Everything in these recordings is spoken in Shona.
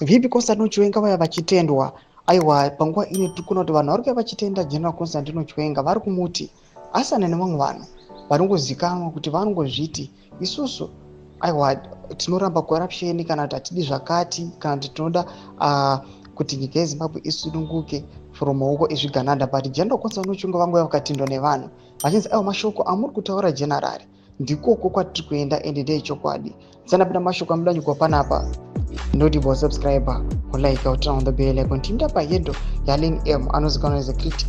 VP Constantino Chiwenga vaya vachitendwa. Aiwa, panguva ino tiri kuona kuti vanhu vari kuya vachitenda General Constantino Chiwenga, vari kumuti asiyana nevamwe vanhu vanongozikanwa kuti vanongozviti isusu aiwa tinoramba corruption, kana kuti hatidi zvakati, kana kuti tinoda kuti nyika yeZimbabwe isununguke from maoko ezvigananda. But General Constantino Chiwenga vanguva vakatendwa nevanhu vachinzi, "Aiwa, mashoko amuri kutaura, General, ndikoko kwatiri kuenda ende ndeyechokwadi." Tisanapinda mashoko amudanyikwa panapa, ndoti subscribe, like, turn on the bell icon. Tinda pahandle yaLin M, anozikanwa as a critic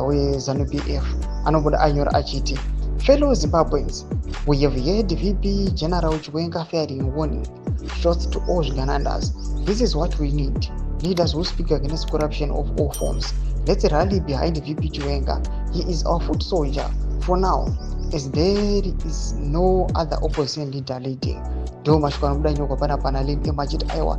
weZANU PF, anobuda anyora achiti, "Fellow Zimbabweans, we have heard VP General Chiwenga firing warning shots to all zviganandas. This is what we need, leaders who speak against corruption of all forms. Let's rally behind VP Chiwenga. He is our foot soldier for now, as there is no other opposition leader leading." Ndo mashoko anobuda nyokwa panapa naLin M achiti, aiwa,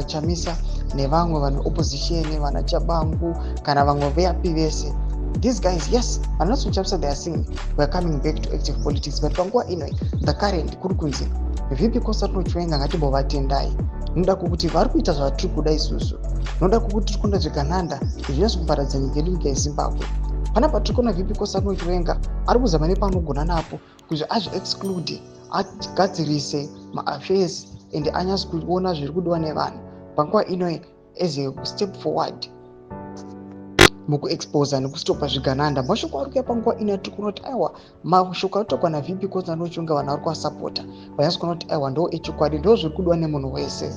Chamisa nevamwe vanhu opposition, vana Chabangu kana vamwe veapi vese, these guys, yes, vana Chamisa, they are saying we are coming back to active politics. But panguva ino, the current kuri kunzi VP Constantino Chiwenga ngatimbovatendai noda kwokuti vari kuita zvatiri kuda isusu, noda kwokuti tiri kuenda zvigananda zvinyaso kuparadza nyika yedu, nyika yeZimbabwe. Panapa tiri kuona VP Constantino Chiwenga ari kuzama nepaanogona napo kuti azviexclude, agadzirise maaffairs and anyatso kuona zviri kudiwa nevanhu panguva ino as a step forward mukuexposa nekustopa zvigananda. Mashoko ari kuya panguva ino yatiri kuona kuti, aiwa, mashoko ari kutaurwa naVP Constantino Chiwenga, vanhu vari kuasapota, vanyatso kuona kuti, aiwa, ndo echokwadi, ndo zviri kudiwa nemunhu wese.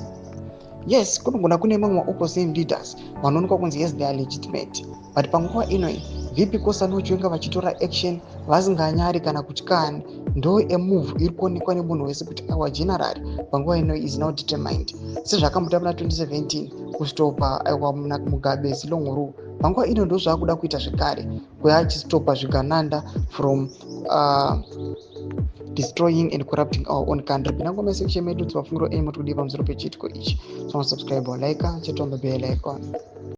Yes, kunogona kune mamwe maopposition leaders vanoonekwa kunzi, yes, they are legitimate, but panguva inoi VP Constantino Chiwenga vachitora action vasinganyari kana kutyani. Ndo emove iri kuonekwa nemunhu wese kuti our general panguva ino is now determined, sezvakamboita muna 2017 kustopa, aiwa, Mugabe's long rule. Panguva ino ndo zvaakuda kuita zvekare, kuya achistopa zvigananda from destroying and corrupting our own country. Pinda comment section medu, dzimafungiro enyu mati kudii pamusoro pechiitiko ichi. So subscribe, like, turn on the bell icon.